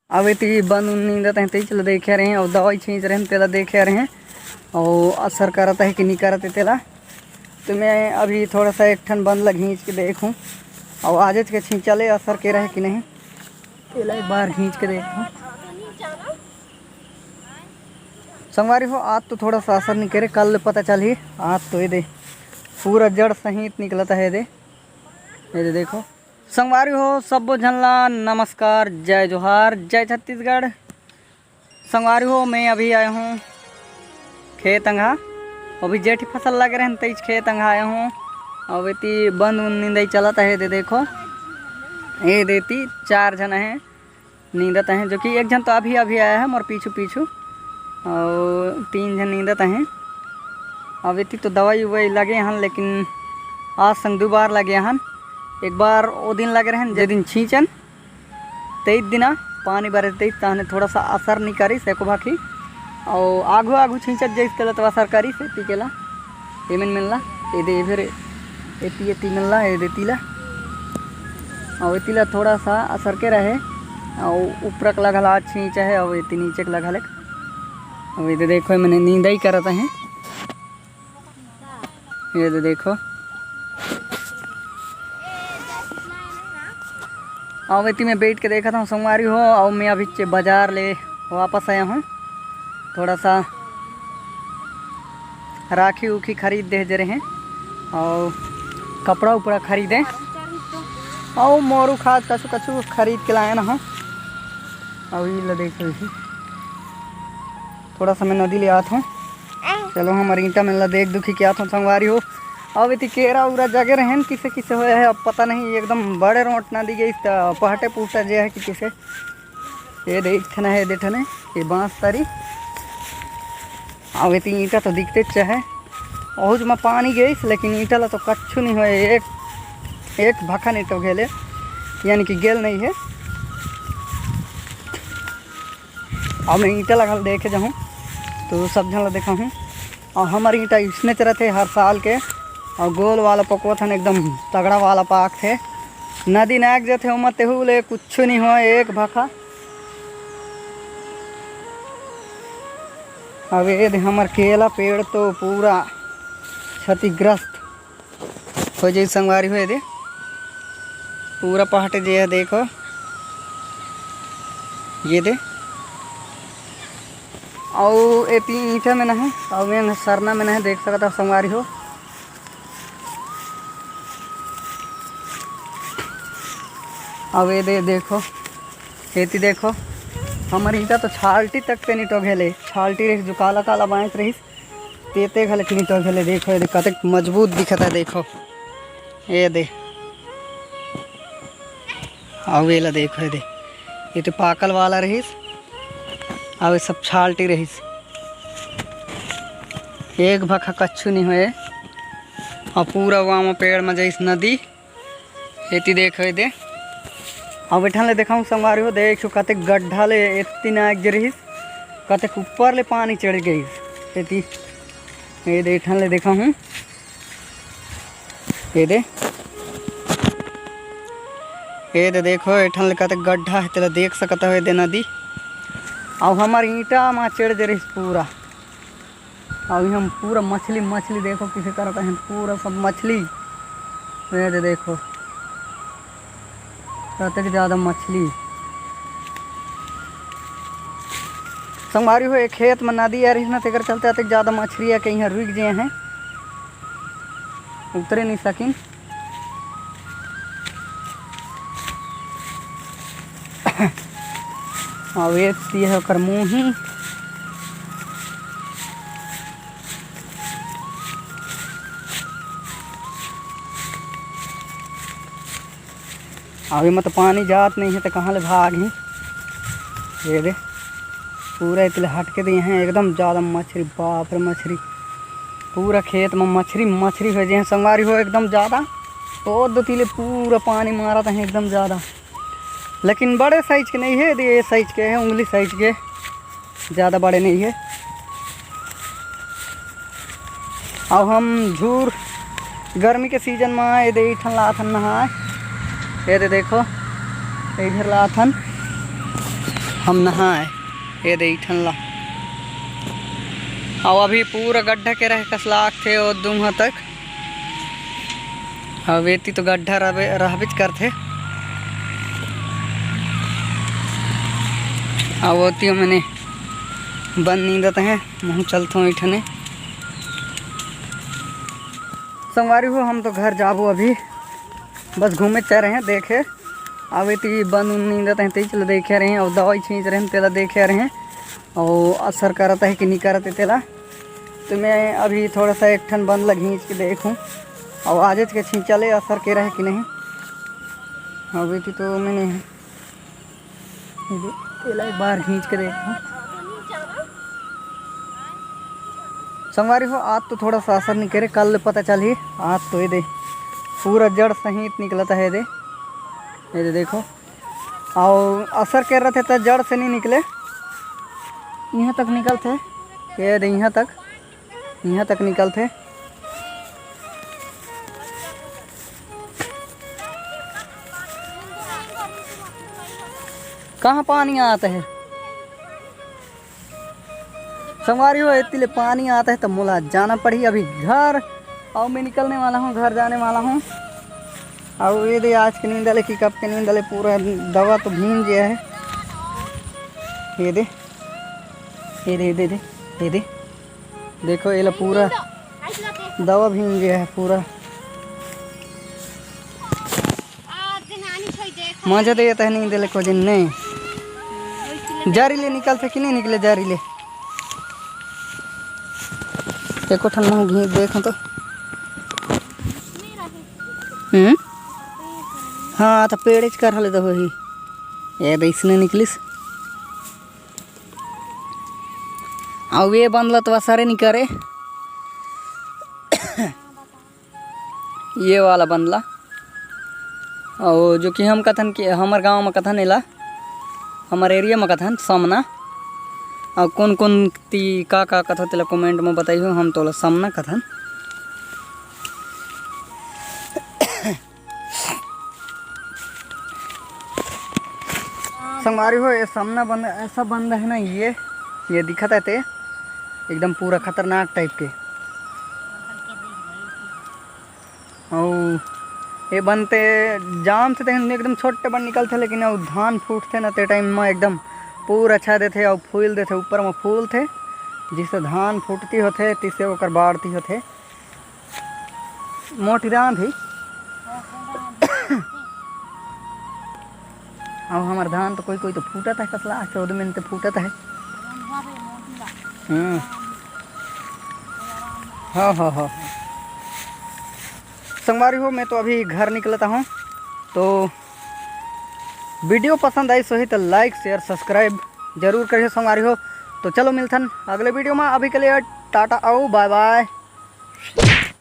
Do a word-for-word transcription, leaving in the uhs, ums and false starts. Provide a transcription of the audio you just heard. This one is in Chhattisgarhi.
अब एती बंद उंद नींदत हे, तेच ल देखे रहें, अउ दवाई छींच रहें, तेला देखे रहें, अउ असर करत हे कि नहीं करत हे तेला। तो मैं अभी थोड़ा सा एक ठन बंद ल घींच के देखूं, अउ आजेच के छींचा ले असर के रहे कि नहीं, तेला एक बार घींच के देखूं। संगवारी हो, आज तो थोड़ा सा असर नहीं करे, कल पता चलही। आज तो ये दे, पूरा जड़ सहित निकलत हे, ये दे, ये दे देखो। संगवारी हो, सब्बो झन ला नमस्कार, जय जोहार, जय छत्तीसगढ़। संगवारी हो, मैं अभी आया हूँ खेत अंगहा, अभी जेठी फसल लगे रहन, तेईस खेत अंगहा आया हूँ। अब एती बंद उंद निंदाई चलत हे, दे देखो, ये देती चार झन हे, नींदत हे, जो कि एक झन तो अभी अभी आया हे मोर पीछू पीछू, अउ तीन झन नींदत हे। अब एती तो दवाई उवाई लगे हन, लेकिन आज संग दू बार लगे हन। एक बार ओ दिन लगे रहन, जे दिन छींचन, तेईस दिना पानी बरे तेईस, तहने थोड़ा सा असर नहीं करिस एको भाखी, अउ आघू आघू छींचत जइस तेला तो असर करिस, एती केला एमन मिलला, ए दे फिर एती एती मिलला, ए दे तीला, अउ एती ला थोड़ा सा असर के रहे, अउ ऊपर के लगल आज छींचा हे, अउ एती नीचे के लगल हे। अउ ये दे देखो, मैंने नींदाई करत हे, ये दे देखो। अउ एती मैं बैठ के देखत हूँ संगवारी हो, अउ मैं अभी चे बाजार ले वापस आया हूँ, थोड़ा सा राखी उखी खरीद दे जरे हैं, अउ कपड़ा उपड़ा खरीदे, अउ मोरू खाद कछु कछु खरीद के लाया ना हो। अउ ये ला देखो, इसी थोड़ा सा मैं नदी ले आत हूँ। चलो, हमर ईंटा मन ला देख दुखी के आत हूँ संगवारी हो। अब एती केरा उरा जगे रहेन, किसे किसे होए हे, अब पता नहीं, एकदम बड़े रोंट नदी गई त पहटे पुहटा जे हे कि किसे। ये दे एक ठन हे, दे ठन हे, ये बांस तरी। अब एती ईंटा तो दिखते हे, ओहुज में पानी गईस, लेकिन ईंटा ला तो कच्छु नहीं होए, एक, एक भखा नहीं तो गेले, यानी कि गेल नहीं है। अब मैं ईंटा लगल देखे जाहूँ, तो सब झन ला देखाहूँ। अउ हमर ईंटा इसने चरत हे हर साल के, अउ गोल वाला पकवत हन, एकदम तगड़ा वाला पाक थे। नदी नाक जथे ओमा तेहू ले कुछ नहीं हो, एक भखा। अब ये दे हमर केला पेड़ तो पूरा क्षतिग्रस्त हो जाई संगवारी हो, ये दे पूरा पहाटे जे हे, देखो ये दे। अउ एती ईंटा में नहीं, अउ ये सरना में नहीं, देख सकता संगवारी हो। अब ये दे देखो, एती देखो, हमर ईंटा तो छाल्टी तक पे निटो घेले, छाल्टी रहिस जो काला काला बांस रहिस, तेते घले निटो घेले। देखो ये दे, कतेक मजबूत दिखत हे, देखो ये दे। अउ ये ला देखो ये दे, ये तो पाकल वाला रहिस, अउ ये सब छाल्टी रहिस। एक भखा कच्छु नहीं होए, अउ पूरा वहाँ पेड़ में जइस नदी। एती देखो ये दे, अब एठन ले देखाऊँ संगवारी हो, देखो कतेक गड्ढा ले एती ना गिर रहिस, कतेक ऊपर ले पानी चढ़ गइस। एती ये दे, एठन ले देखाऊँ, ये दे, ये दे देखो, एठन ले कतेक गड्ढा हे, तेला देख सकत हो, ये दे नदी। अब हमर ईंटा मा चढ़ दे रहिस पूरा। अभी हम पूरा मछली, मछली देखो किसे करत हे, पूरा सब मछली। ये दे देखो, कतेक ज्यादा मछली। संगवारी हो, एक खेत में नदी आ रही ना, तेकर चलते अतेक ज्यादा मछली आके यहाँ रुक गए हैं, उतरे नहीं सकिन। अउ ये हे ओकर मुँही। अउ एमा तो पानी जात नहीं है, तो कहाँ ले भागही। ये दे, पूरा इतले हटके दे हैं, एकदम ज्यादा मछली, बाप रे मछली, पूरा खेत में मछली, मछली हो जाए संगवारी हो, एकदम ज्यादा। तो दो तीले पूरा पानी मारत हे एकदम ज्यादा, लेकिन बड़े साइज के नहीं है, ये साइज के है, उंगली साइज के, ज्यादा बड़े नहीं है। अब हम झूर गर्मी के सीजन में ये दे इठन लाथन नहाए, ये दे देखो, इधर लाथन। हम नहाए, ये दे ठन ला। अउ अभी पूरा गड्ढा के रहे कस लागथे ओ दुंहा तक। अउ एती तो गड्ढा रहबे, रहबेच करथे। अउ ओती मैंने बन नींदत हे, महूँ चलथों इठने। संगवारी हो, हम तो घर जाबो अभी, बस घूमे चल रहे हैं, देखे। अब एती बन उन नींदत हे, तेच ल देखे रहे हैं, अउ दवाई छींच रहे हैं, तेला देखे रहे हैं, अउ असर करत हे कि नहीं करत हे तेला। तो मैं अभी थोड़ा सा एक ठन बन ल घींच के देखूँ, अउ आजेच के छींचा ले असर के रहे कि नहीं। अब एती तो मैंने ये दे, तेला एक बार खींच के देखो। संगवारी हो, आज तो थोड़ा सा असर नहीं करे, कल पता चलही। आज तो ये दे, पूरा जड़ सहित निकलत हे, ये दे, ये दे देखो। अउ असर कर रहे तो जड़ से नहीं निकले, यहाँ तक निकलथे, ये दे, यहाँ तक। इहाँ तक निकलथे। कहाँ पानी आत हे? संगवारी हो, एती ले पानी आत हे त मोला जाना पड़ही अभी घर, अउ मैं निकलने वाला हूँ, घर जाने वाला हूँ। अउ ये दे आज के नींद ले कि कब के नींद ले पूरा दवा तो भींज गया है। ये दे, ये दे, ये दे, ये दे, ये दे। देखो, एला पूरा दवा भींज गया है पूरा। मजा दे ये तहनी दे ले को जिन नहीं। जारी ले निकलथे कि नहीं निकले जारी ले। एको ठन महूँ घी देखो तो। हम्म। हाँ, तो पेड़ेच कर हले तो होही। ये दे इसने निकलिस। अउ ये बंद ल तो असरे नहीं करे। ये वाला बंद ल। अउ जो कि हम कथन कि हमर गांव म कथन एला, हमर area म कथन समना। अउ कोन कोन ती का का कथो तेला comment म बताइहो, हम तोला समना कथन। संगवारी हो, ये सामना बंद, ऐसा बंद है ना, ये, ये दिखत है ते एकदम पूरा खतरनाक type के। अउ ये बंद ते जाम से तेन एकदम छोटे बन निकलथे, लेकिन अउ धान फूटथे ना ते time म एकदम पूरा अच्छा देथे अउ फूल देथे, ऊपर म फूलथे, जिससे धान फूटती होथे, तिससे ओकर बाढ़ती होथे। मोटी रांध ही। अउ हमर धान तो कोई कोई तो फूटत है, कसला चौदह मिनट फूटत है। हम्म। हाँ, हाँ, हाँ, हाँ। संगवारी हो, मैं तो अभी घर निकलता हूँ, तो video पसंद आई सोही तो like, share, subscribe जरूर करिए संगवारी हो। तो चलो मिलथन अगले video में, अभी के लिए टाटा अउ bye bye।